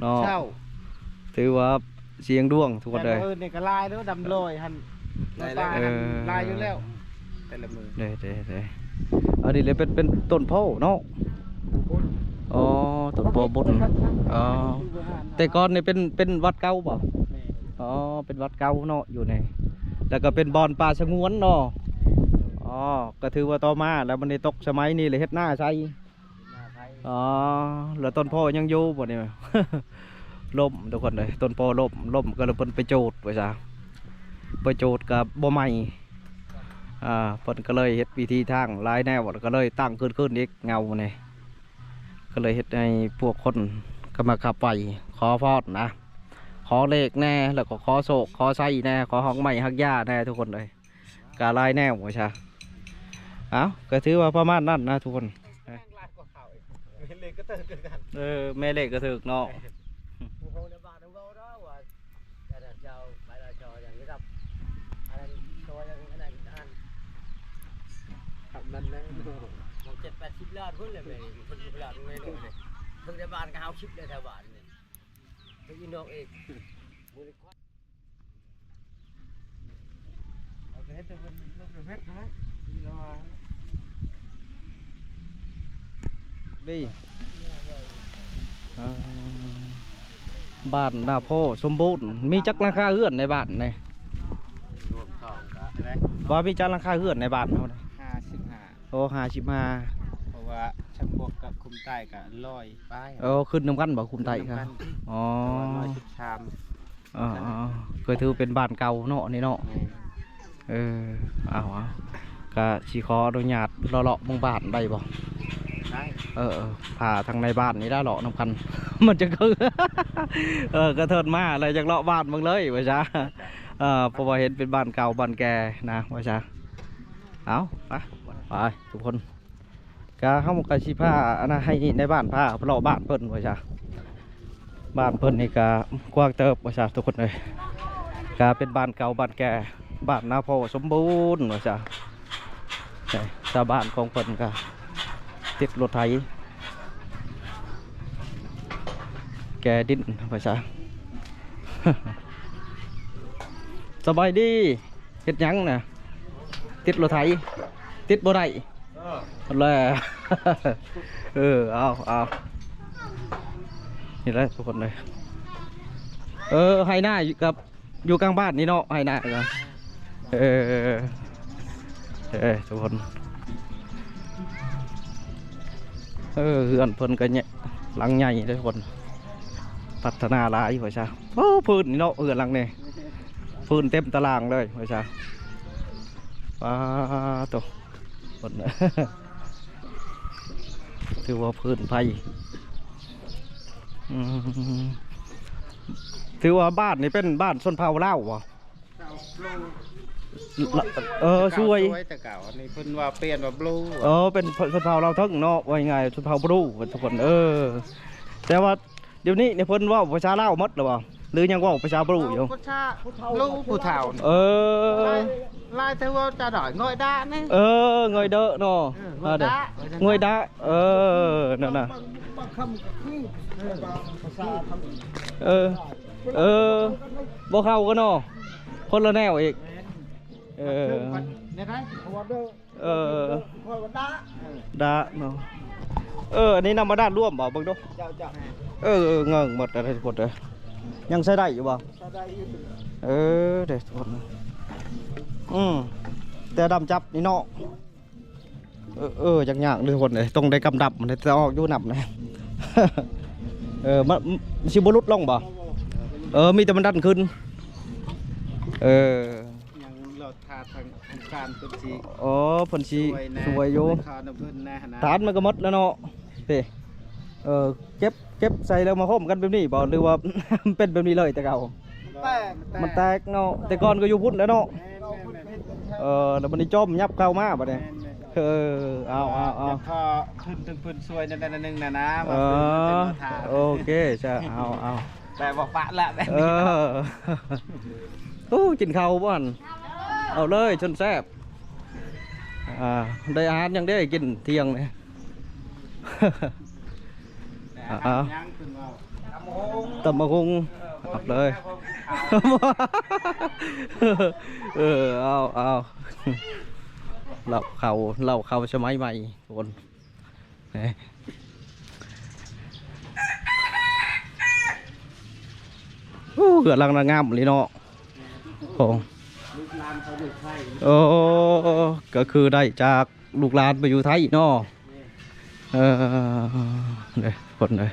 ເນາະ ເຊົ້າ ຖືວ່າ ສຽງດວງ ທຸກຄົນເອີຍ ແຕ່ມື້ອື່ນນີ້ກໍຫຼາຍເດີ ດຳລອຍຫັ້ນ ເອີ ຫຼາຍຢູ່ແລ້ວ ແຕ່ລະມື້ ເດ້ໆໆ ອັນນີ້ແຫຼະເປັນ ເປັນຕົ້ນໂພເນາະ ອໍ ຕົ້ນໂພບົນ ອໍ ແຕ່ກ່ອນນີ້ເປັນ ເປັນວັດເກົ່າບໍ່? ແມ່ນ ອໍ ເປັນວັດເກົ່າເນາະ ຢູ່ໃນ ແລ້ວກໍເປັນບ່ອນປ່າສະຫງວນເນາະ ອໍ ກໍຖືວ່າຕໍ່ມາແລ້ວ ມັນໄດ້ຕົກສະໄໝນີ້ແຫຼະ ເຮັດນາໃສ່ ອໍ ແລ້ວຕົ້ນໂພຍັງຢູ່ບໍ່ນີ້? ລົ້ມ ທຸກຄົນເອີຍ ຕົ້ນໂພລົ້ມ ລົ້ມກໍເລີຍເພິ່ນໄປຈູດວ່າຊະ ໄປຈູດກໍບໍ່ໄໝ້ ອ່າ ເພິ່ນກໍເລີຍເຮັດວິທີທາງຫຼາຍແນວ ກໍເລີຍຕັ້ງຄືນ ຄືນອີກເງົານີ້ ກໍເລີຍເຮັດໃຫ້ພວກຄົນກໍມາຂັບໄຫວ້ ຂໍພອນນະ ຂໍເລກແດ່ ແລ້ວກໍຂໍໂຊກ ຂໍໄຊແດ່ ຂໍຮາກໄມ້ຮາກຫຍ້າແດ່ ທຸກຄົນເອີຍ. ກະຫຼາຍແນວວ່າຊະ ເອົ້າ ກະຖືວ່າປະມານນັ້ນນະທຸກຄົນ ແມ່ເລກກໍຖືກຄືກັນ ເອີ ແມ່ເລກກໍຖືກເນາະ ຜູ້ຄົນໃນບ້ານເວົ້າເນາະວ່າ ເຈົ້າ ເຈົ້າໄປລະຈອຍັງໄດ້ຮັບ ອັນນັ້ນ ໂຕຍັງ ອັນນັ້ນ ອັນນັ້ນ ມັນແມ່ນເນາະ ເຈັດແປດສິບລ້ານພຸ້ນແຫຼະແມ່ ເພິ່ນຢູ່ລາດແມ່ນ້ອຍເດ້ ເຖິງໃນບ້ານກໍເຮົາສິບແລ້ວແຖວບ້ານນີ້ ເພິ່ນຢູ່ນອກເອງ ມື້ນີ້ ເອົາແຕ່ເຮັດແຕ່ເພິ່ນເຮັດນະ ນີ້ລະວ່າ ນີ້ ອ່າ ບ້ານນາໂພສົມບູນ ມີຈັກຫຼັງຄາເຮືອນໃນບ້ານນີ້? ລວມເຂົ້າກະ ວ່າມີຈັກຫຼັງຄາເຮືອນໃນບ້ານເຮົານີ້? ຫ້າສິບຫ້າ ໂອ້ ຫ້າສິບຫ້າ ເພາະວ່າຈຳພວກກັບຄຸ້ມໃຕ້ກະຮ້ອຍປາຍ ເອີ ຂຶ້ນນຳກັນບໍ່ຄຸ້ມໃຕ້? ຂຶ້ນນຳກັນ ອໍ ແຕ່ວ່າຮ້ອຍສິບສາມ ອໍ ກໍຖືເປັນບ້ານເກົ່າເນາະ ອັນນີ້ເນາະ ແມ່ນ ເອີ ເອົາ ເອົາ ກະຊິຂໍອະນຸຍາດເລາະໆເບິ່ງບ້ານໄດ້ບໍ່? ໄດ້ ເອີ ເອີ ພາທາງໃນບ້ານນີ້ລະເລາະນຳກັນ ມັນຈະຄື ເອີ ກະເທີນມາແລ້ວຢາກເລາະບ້ານເບິ່ງເລີຍວ່າຊະ ເອີ ເພາະວ່າເຫັນເປັນບ້ານເກົ່າບ້ານແກ່ນະວ່າຊະ ເອົາ ໄປ ໄປທຸກຄົນ ກະເຮົາກະຊິພາ ອັນນະ ໃຫ້ນາຍບ້ານພາເລາະບ້ານເພິ່ນວ່າຊະ ບ້ານເພິ່ນນີ້ກະກວ້າງເຕີບວ່າຊະທຸກຄົນເອີຍ ກະເປັນບ້ານເກົ່າບ້ານແກ່ ບ້ານນາໂພສົມບູນວ່າຊະ ຊາວບ້ານຂອງເພິ່ນກະຕິດລົດໄຖ ແກ່ດິນວ່າຊະ ສະບາຍດີ. ເຮັດຫຍັງນະ? ຕິດລົດໄຖ ຕິດບໍ່ໄດ້ ເອີ ແລ້ວ ເອີ ເອົາ ເອົາ ນີ້ແຫຼະທຸກຄົນເອີຍ ເອີ ໄຮ່ນາຢູ່ກັບ ຢູ່ກາງບ້ານນີ້ເນາະ ໄຮ່ນາ ເອີ ເອີ ທຸກຄົນ ເອີ ເຮືອນເພິ່ນກໍໃຫຍ່ ຫຼັງໃຫຍ່ເດ້ທຸກຄົນ ພັດທະນາຫຼາຍວ່າຊະ ໂອ້ ພື້ນນີ້ເນາະ ເຮືອນຫຼັງນີ້ ພື້ນເຕັມຕາລ່າງເລີຍວ່າຊະ ປາໂຕ ເພິ່ນ ຖືວ່າພື້ນໄພ ອືມ ຖືວ່າບ້ານນີ້ເປັນບ້ານຊົນເຜົ່າລາວບໍ່? ເອີ ຊ່ວຍ ແຕ່ເກົ່າ ອັນນີ້ເພິ່ນວ່າປ່ຽນວ່າບລູ ເອີ ເປັນຊົນເຜົ່າລາວເທິງເນາະ ວ່າງ່າຍໆ ຊົນເຜົ່າບລູທຸກຄົນ ເອີ ແຕ່ວ່າ ດຽວນີ້ນີ້ເພິ່ນເວົ້າພາສາລາວໝົດແລ້ວບໍ່ ຫຼືຍັງເວົ້າພາສາບລູຢູ່? ພາສາບລູຜູ້ເຖົ້າ ເອີ ຫຼາຍ ຫຼາຍແຕ່ເວົ້າຈາດອຍ ງອຍດານີ້ ເອີ ງອຍເດີເນາະ ເອີ ງອຍດາ ງອຍດາ ເອີ ນັ້ນນະ ບາງ ບາງຄຳກໍຄື ເອີ ພາສາຄຳ ເອີ ເອີ ບໍ່ເຂົ້າກັນເນາະ ຄົນລະແນວອີກ ເອີ ແນວໃດ ເອີ ດາເນາະ ເອີ ອັນນີ້ນ້ຳບາດານລວມບໍ່ ເບິ່ງດູ ເຈົ້າ ເຈົ້າ ເອີ ເອີ ເງິ່ງໝົດແລ້ວທຸກຄົນເອີຍ ຍັງໃຊ້ໄດ້ຢູ່ບໍ່? ໃຊ້ໄດ້ຢູ່ ເອີ ເດ້ທຸກຄົນ ອືມ ແຕ່ດຳຈັບນີ້ເນາະ ເອີ ເອີ ຍາກໆເດ້ທຸກຄົນເອີຍ ຕ້ອງໄດ້ກຳດຳ ມັນຈະອອກຢູ່ນ້ຳນະ ເອີ ມັນຊິບໍ່ຫຼຸດລົງບໍ່? ເອີ ມີແຕ່ມັນດັນຂຶ້ນ ເອີ ຍັງ ຖ້າທາງອົງການເພິ່ນຊິ ອໍ ເພິ່ນຊິຊ່ວຍແດ່ ຊ່ວຍຢູ່ ໄປຂໍນຳເພິ່ນແດ່ຫັ້ນນະ ຖານມັນກໍໝົດແລ້ວເນາະ ເດ້ ເອີ ເກັບ ເກັບໃສ່ແລ້ວມາໂຮມກັນແບບນີ້ບໍ່ ຫຼືວ່າ ເປັນແບບນີ້ເລີຍແຕ່ເກົ່າ? ແຕກ ມັນແຕກເນາະ ແຕ່ກ່ອນກໍຢູ່ພຸ້ນແຫຼະເນາະ ແມ່ນໆໆ ເອີ ແລ້ວບັດນີ້ຈອມຫຍັບເຂົ້າມາບັດນີ້ ແມ່ນໆ ເອີ ເອົາໆໆ ຢາກຂໍທຶນ ທຶນເພິ່ນຊ່ວຍແດ່ໜ້ອຍໜຶ່ງນະນະ ເອີ ວ່າເພິ່ນເປັນປະທານ ໂອເຄ ຊະ ເອົາໆ ແຕ່ບໍ່ປະລະແບບ ເອີ ນີ້ ໂອ້ ກິນເຂົ້າບໍ່ຫັ້ນ? ເອົາເລີຍ ຊົນແຊບ ອ່າ ໄດ້ອາຫານຫຍັງເດ້ກິນທ່ຽງນີ້? ອາຫານຫຍັງເພິ່ນເວົ້າ? ຕຳບັກຫຸ່ງ ຕຳບັກຫຸ່ງ ເອີ ເອົາເລີຍ ເອີ ເອົາ ເອົາ ເຫຼົ້າເຂົ້າ ເຫຼົ້າເຂົ້າສະໄໝໃໝ່ ທຸກຄົນ ນີ້ ໂອ້ ເຮືອນຫຼັງນັ້ນງາມອີ່ຫຼີເນາະ ໂອ້ ໂອ້ ກໍຄືໄດ້ຈາກລູກຫຼານໄປຢູ່ໄທເນາະ ເອີ ເດ້ ຄົນເດ້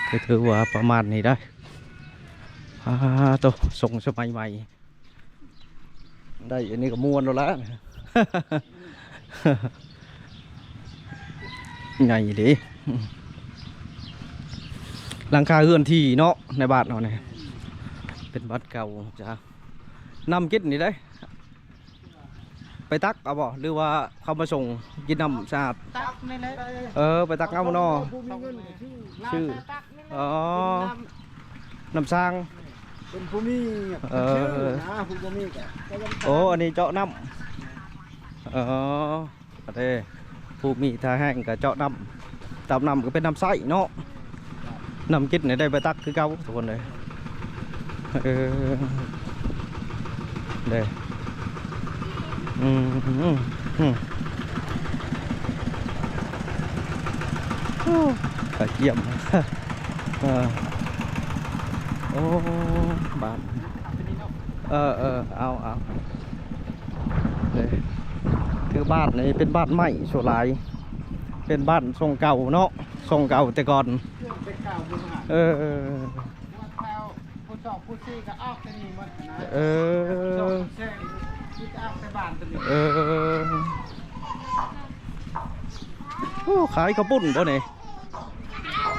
ກໍຖືວ່າປະມານນີ້ໄດ໋ ອາ ໂຕ ຊົງສະໄໝໃໝ່ ໄດ້ອັນນີ້ກໍມ່ວນແລ້ວລະ ໃຫຍ່ເດ້ ຫຼັງຄາເຮືອນທີ່ເນາະ ໃນບ້ານເຮົານີ້ ເປັນບ້ານເກົ່າຈ້າ ນ້ຳກິນນີ້ເດ້ ໄປຕັກເອົາບໍ່ ຫຼືວ່າເຂົາມາສົ່ງ ກິນນ້ຳສະອາດ? ຕັກນີ້ແຫຼະ ເອີ ໄປຕັກເອົາເນາະ ຜູ້ມີເງິນກໍຊື້ ຊື້ ຕັກນີ້ແຫຼະ ອໍ ກິນນ້ຳ ນ້ຳສ້າງ ເປັນຜູ້ມີ ເອີ ຊື້ນະ ຜູ້ບໍ່ມີກໍ ໂອ້ ອັນນີ້ເຈາະນ້ຳ ອໍ ເດ້ ຜູ້ມີທ່າແຮງກໍເຈາະນ້ຳ ຕາມນ້ຳກໍເປັນນ້ຳໃຊ້ເນາະ ນ້ຳກິນນີ້ໄດ້ໄປຕັກຄືເກົ່າທຸກຄົນເອີຍ ເອີ ເດ້ ອືມ ອືມ ອືມ ໂອ້ ກະກຽມ ເອີ ໂອ້ ບ້ານ ເອີ ເອີ ເອົາ ເອົາ ເດ້ ຄືບ້ານນີ້ເປັນບ້ານໄມ້ສ່ວນຫຼາຍ ເປັນບ້ານຊົງເກົ່າເນາະ ຊົງເກົ່າແຕ່ກ່ອນ ເອີ ຜູ້ສອງຜູ້ສີ່ກໍອອກແຕ່ນີ້ໝົດນະ ເອີ ຜູ້ສອງຜູ້ສີ່ກໍອອກແຕ່ບ້ານຕົວນີ້ ເອີ ໂອ້ ຂາຍເຂົ້າປຸ້ນບໍ່ນີ້?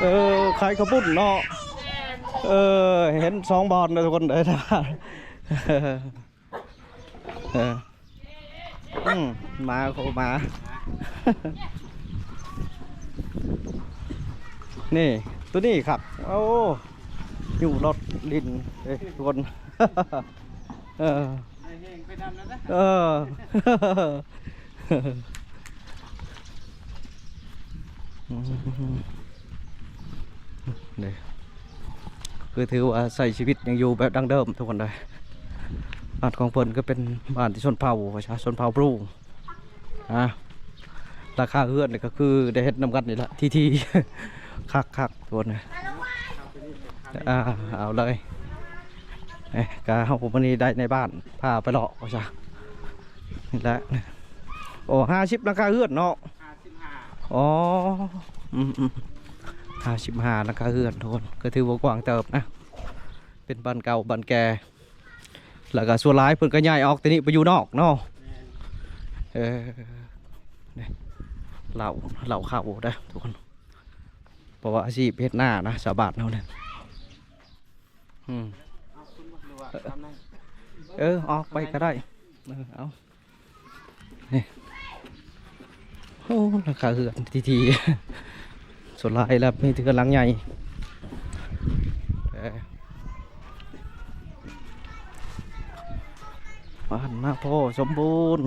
ເອີ ຂາຍເຂົ້າປຸ້ນເນາະ ເອີ ເຫັນສອງບ່ອນເດີທຸກຄົນເດີ ເອີ ອືມ ໝາໂຄໝາ ນີ້ ໂຕນີ້ຄັກ ໂອ້ ຢູ່ລົດຫຼິ້ນເດ້ທຸກຄົນ ເອີ ເອີ ເດ້ ຄືຖືວ່າໃຊ້ຊີວິດຍັງຢູ່ແບບດັ້ງເດີມທຸກຄົນເດີ ບ້ານຂອງເພິ່ນກໍເປັນບ້ານທີ່ຊົນເຜົ່າ ປະຊາຊົນເຜົ່າບຣູ ອາ ຫຼັງຄາເຮືອນນີ້ກໍຄືໄດ້ເຮັດນຳກັນນີ້ລະ ທີ່ໆ ຄັກໆ ທຸກຄົນ ອາ ເອົາເລີຍ ເອີ ກະເຮົາມື້ນີ້ໄດ້ໃນບ້ານພາໄປເລາະວ່າຊະ ນີ້ແຫຼະ ໂອ້ ຫ້າສິບຫຼັງຄາເຮືອນເນາະ ຫ້າສິບຫ້າ ອໍ ອືມໆ ຫ້າສິບຫ້າຫຼັງຄາເຮືອນທຸກຄົນ ກໍຖືວ່າກວ້າງເຕີບນະ ເປັນບ້ານເກົ່າບ້ານແກ່ ແລ້ວກໍສ່ວນຫຼາຍເພິ່ນກໍຍ້າຍອອກແຕ່ນີ້ໄປຢູ່ນອກເນາະ ແມ່ນ ເອີ ນີ້ ເລົ່າ ເລົ່າເຂົ້າເດີທຸກຄົນ ເພາະວ່າອາຊີບເຮັດນານະ ຊາວບ້ານເຮົານີ້ ອືມ ເອີ ອອກໄປກໍໄດ້ ເອີ ເອົາ ນີ້ ໂອ້ ຫຼັງຄາເຮືອນທີ່ໆ ສ່ວນຫຼາຍແລ້ວມີແຕ່ເຮືອນຫຼັງໃຫຍ່ ເອີ ບ້ານນາໂພສົມບູນ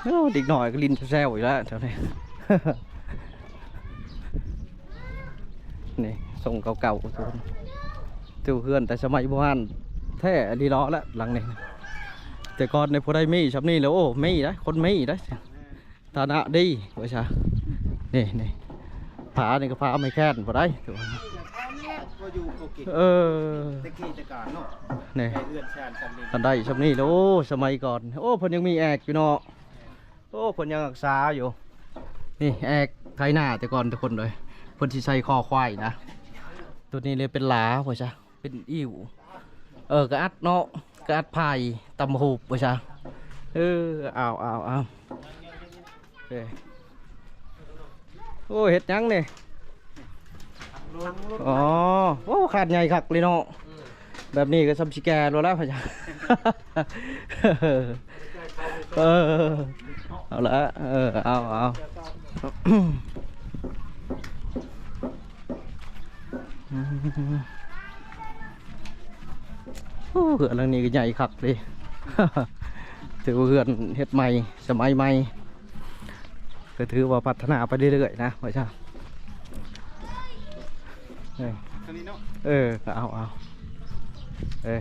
ໂອ້ ເດັກນ້ອຍກໍຫຼິ້ນແຊວໆ ອີກແລ້ວແຖວນີ້. ນີ້ຊົງເກົ່າໆ ທຸກຄົນ ເຮືອນແຕ່ສະໄໝບູຮານແທ້ອີ່ຫຼີເນາະ ແລະ ຫຼັງນີ້ ແຕ່ກ່ອນນີ້ບໍ່ໄດ້ມີຊ່ຳນີ້ແຫຼະ ໂອ້ ມີໄດ໋ ຄົນມີໄດ໋ ຖານະດີວ່າຊະ ນີ້ໆ ຝານີ້ກໍຝາໄມ້ແຄນບໍ່ໄດ້ ເອີ ແຕ່ກີ້ແຕ່ການເນາະ ນີ້ ໄດ້ເຮືອນຊານຊ່ຳນີ້ ຄັນໄດ້ຊ່ຳນີ້ແຫຼະ ໂອ້ ສະໄໝກ່ອນ ໂອ້ ເພິ່ນຍັງມີແອກຢູ່ເນາະ. ໂອ້ ເພິ່ນຍັງຮັກສາຢູ່ ນີ້ແອກໄຖນາແຕ່ກ່ອນທຸກຄົນເອີຍ ເພິ່ນຊິໃສ່ຄໍຄວາຍນະ ໂຕນີ້ເລີຍເປັນຫຼາວ່າຊະ ເປັນອີ່ວ ເອີ ກະອັດເນາະ ກາດພາຍຕຳຫູບວ່າຊະ. ເອີ ເອົາ ເອົາ ເອົາ ເອີ ໂອ້ ເຮັດຫຍັງນີ້? ອໍ ໂອ້ ຄາດໃຫຍ່ຄັກເລີຍເນາະ. ແບບນີ້ກໍຊ່ຳຊິແກ່ແລ້ວລະພະຍາ. ເອີ ເອົາລະ ເອີ ເອົາ ເອົາ. ໂອ້ ເຮືອນຫຼັງນີ້ກໍໃຫຍ່ຄັກເດ ຖືວ່າເຮືອນເຮັດໃໝ່ ສະໄໝໃໝ່ ກໍຖືວ່າພັດທະນາໄປເລື້ອຍໆນະ ວ່າຊະ. ເອີ ເອີ ກໍເອົາ ເອົາ ເອີ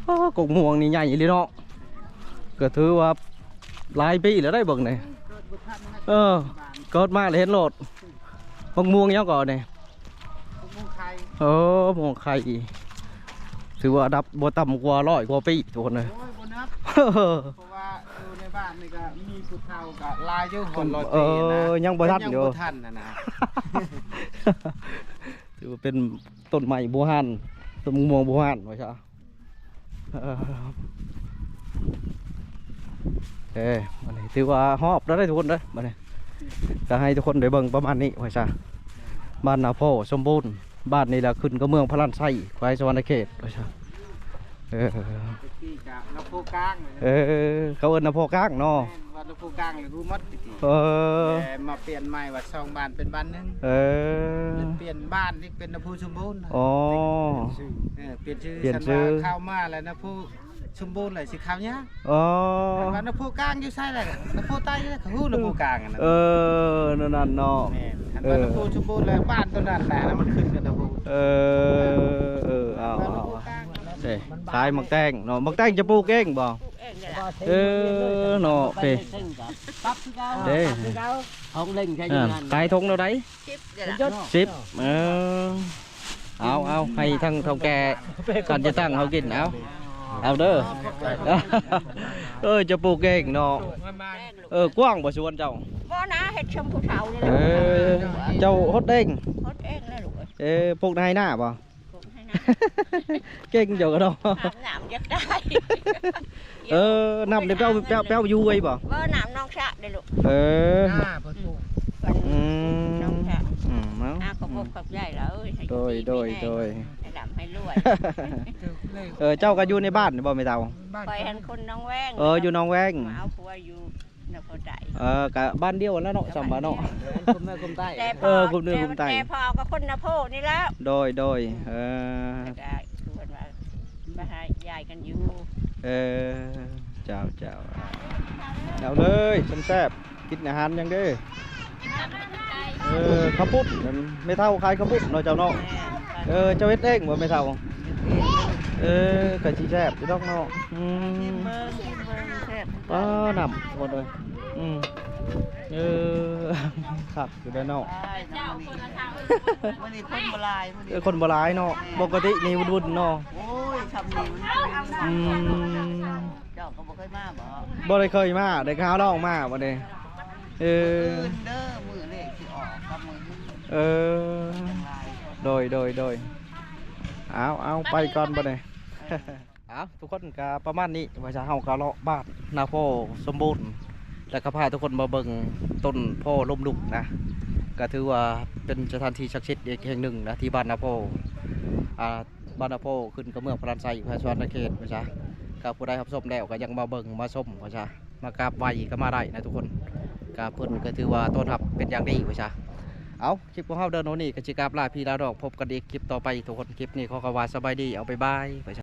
ໂອ້ ກົກມ່ວງນີ້ໃຫຍ່ອີ່ຫຼີເນາະ ກໍຖືວ່າຫຼາຍປີແລ້ວໄດ໋ເບິ່ງນີ້. ເອີ ເກີດມາແລ້ວເຫັນໂລດ. ບັກມ່ວງຫຍັງເກາະນີ້? ບັກມ່ວງໄຂ່. ໂອ້ ມ່ວງໄຂ່ ຖືວ່າດັບບໍ່ຕ່ຳກວ່າຮ້ອຍກວ່າປີທຸກຄົນເອີຍ. ໂອ້ຍ ບໍ່ນັບ ເພາະວ່າຢູ່ໃນບ້ານນີ້ກໍມີຜູ້ເຖົ້າກໍຫຼາຍຢູ່ ຮອດຮ້ອຍປີນະ. ເອີ ຍັງບໍ່ທັນຢູ່ ຍັງບໍ່ທັນຫັ້ນນະ. ຖືວ່າເປັນຕົ້ນໄມ້ບູຮານ ຕົ້ນມ່ວງບູຮານວ່າຊະ. ເອີ ເອີ ອັນນີ້ຖືວ່າຮອບແລ້ວເດີທຸກຄົນເດີ. ບັດນີ້ກໍໃຫ້ທຸກຄົນໄດ້ເບິ່ງປະມານນີ້ວ່າຊະ. ບ້ານນາໂພສົມບູນ ບ້ານນີ້ລະຂຶ້ນກັບເມືອງພະລານໄຊ ແຂວງສະຫວັນນະເຂດວ່າຊະ. ເອີ ແຕ່ກີ້ກະນາໂພກາງ. ເອີ ເຂົາເອີ້ນນາໂພກາງເນາະ. ແມ່ນ ວ່ານາໂພກາງເລີຍຮູ້ໝົດແຕ່ກີ້. ເອີ ແຕ່ມາປ່ຽນໃໝ່ວ່າສອງບ້ານເປັນບ້ານໜຶ່ງ. ເອີ ປ່ຽນບ້ານນີ້ເປັນນາໂພສົມບູນ. ອໍ ເອີ ປ່ຽນຊື່ ປ່ຽນຊື່ ຊັ້ນວ່າເຂົ້າມາແລ້ວນາໂພສົມບູນແລ້ວຊິເຂົ້າຍາກ. ອໍ ຄັນວ່ານາໂພກາງຢູ່ໃສແລ້ວ ນາໂພໃຕ້ແລ້ວ ເຂົາຮູ້ນາໂພກາງອັນນັ້ນ. ເອີ ແນວນັ້ນເນາະ. ແມ່ນ ຄັນວ່ານາໂພສົມບູນແລ້ວ ບ້ານຕົວນັ້ນແຫຼະ ມັນຂຶ້ນກັບນາໂພ. ເອີ ເອີ ເອົາ ເອົາ ເອົາ ຂາຍໝາກແຕງເນາະ. ໝາກແຕງຈະປູກເອງບໍ່? ເອີ ເນາະ ເດ້ ຂອງເຫຼັ້ງໃຊ້ຢູ່ນັ້ນ. ຂາຍຖົງເທົ່າໃດ? ສິບ ເອີ ເອົາ ເອົາ ໃຫ້ທາງເຖົ້າແກ່ການຈະຕັ້ງເຮົາກິນ ເອົາ ເອົາເດີ. ເອີ ເຈົ້າປູກເອງເນາະ. ເອີ ກວ້າງບໍ່ສວນເຈົ້າ? ບໍ່ນາ ເຮັດຊົມຜູ້ເຖົ້ານີ້ແຫຼະ. ເອີ ເຈົ້າຫົດເອງ? ຫົດເອງແຫຼະລູກເອີຍ. ເອີ ປູກໃນໄຮ່ນາບໍ່? ປູກໃນໄຮ່ນາ. ເກັ່ງເຈົ້າກໍເນາະ. ອາບນ້ຳຢາກໄດ້. ເອີ ນ້ຳນີ້ໄປເອົາ ໄປເອົາຢູ່ຫ້ວຍບໍ່? ບໍ່ ນ້ຳໜອງສະເດ້ລູກ. ເອີ ໜ້າເພິ່ນປູກ. ອືມ ໜອງສະ. ອືມ ເອົາ ອ່າ ຂອບອົກຂອບໃຈລະເອີຍ. ໂດຍ ໂດຍ ໂດຍ ໃຫ້ລ່ຳໃຫ້ລວຍ. ເອີ ເຈົ້າກໍຢູ່ໃນບ້ານນີ້ບໍ່ແມ່ເຖົ້າ? ຂ້ອຍຫັ້ນຄົນໜອງແວງ. ເອີ ຢູ່ໜອງແວງ ມາເອົາຜົວຢູ່ ນາໂພໃຕ້. ເອີ ກະບ້ານດຽວຫັ້ນແຫຼະເນາະ ສ່ຳວ່າເນາະ. ເອີ ກຸ່ມເໜືອກຸ່ມໃຕ້. ເອີ ກຸ່ມເໜືອກຸ່ມໃຕ້ ແຕ່ພໍ່ກໍຄົນນາໂພນີ້ແຫຼະ. ໂດຍ ໂດຍ ເອີ ແລ້ວກໍຄືເພິ່ນວ່າມາຫາຍາຍກັນຢູ່. ເອີ ເຈົ້າ ເຈົ້າ ເອົາເລີຍ ແຊບໆ. ກິນອາຫານຫຍັງເດີ? ເອີ ເຂົ້າປຸ້ນ. ແມ່ເຖົ້າຂາຍເຂົ້າປຸ້ນເນາະເຈົ້າເນາະ. ເອີ ເຈົ້າເຮັດເອງບໍ່ແມ່ເຖົ້າ? ເອີ ກໍຊິແຊບຢູ່ດອກເນາະ. ອືມ ຊິມເບິ່ງ ຊິມເບິ່ງແຊບ. ປ້າ ນ້ຳໝົດເລີຍ. ອືມ ເອີ ຄັກຢູ່ເດ້ເນາະ. ມື້ນີ້ຄົນບໍ່ຫຼາຍ ມື້ນີ້ ເອີ ຄົນບໍ່ຫຼາຍເນາະ. ແມ່ນ ປົກກະຕິນີ້ວຸ່ນໆເນາະ. ໂອ້ຍ ຊ່ຳນີ້ມັນ ອືມ ເຈົ້າກໍບໍ່ເຄີຍມາບໍ່? ບໍ່ໄດ້ເຄີຍມາ ໄດ້ຂ່າວລອງມາບັດນີ້. ເອີ ມື້ອື່ນເດີ ມື້ເລກຊິອອກກັບມື້ອື່ນ. ເອີ ໂດຍ ໂດຍ ໂດຍ. ເອົາ ເອົາ ໄປກ່ອນບັດນີ້. ເອົາ ທຸກຄົນກໍປະມານນີ້ ວ່າຊະ ເຮົາກໍເລາະບ້ານນາໂພສົມບູນ ແລ້ວກໍພາທຸກຄົນມາເບິ່ງຕົ້ນໂພລົ້ມລຸກນະ. ກໍຖືວ່າເປັນສະຖານທີ່ສັກສິດອີກແຫ່ງໜຶ່ງນະ ທີ່ບ້ານນາໂພ ອ່າ ບ້ານນາໂພ ຂຶ້ນກັບເມືອງພະລານໄຊ ແຂວງສະຫວັນນະເຂດ ວ່າຊະ. ກໍຜູ້ໃດຮັບຊົມແລ້ວກໍຍັງມາເບິ່ງມາຊົມ ວ່າຊະ ມາກາບໄຫວ້ກໍມາໄດ້ນະທຸກຄົນ. ກໍເພິ່ນກໍຖືວ່າຕ້ອນຮັບເປັນຢ່າງດີ ວ່າຊະ. ເອົາ ຄລິບຂອງເຮົາເດີ ໂນນີ້ກໍຊິກາບລາພີ່ລານ້ອງ ພົບກັນອີກຄລິບຕໍ່ໄປທຸກຄົນ. ຄລິບນີ້ຂໍຄຳວ່າສະບາຍດີ ເອົາ ບາຍບາຍ ວ່າຊະ.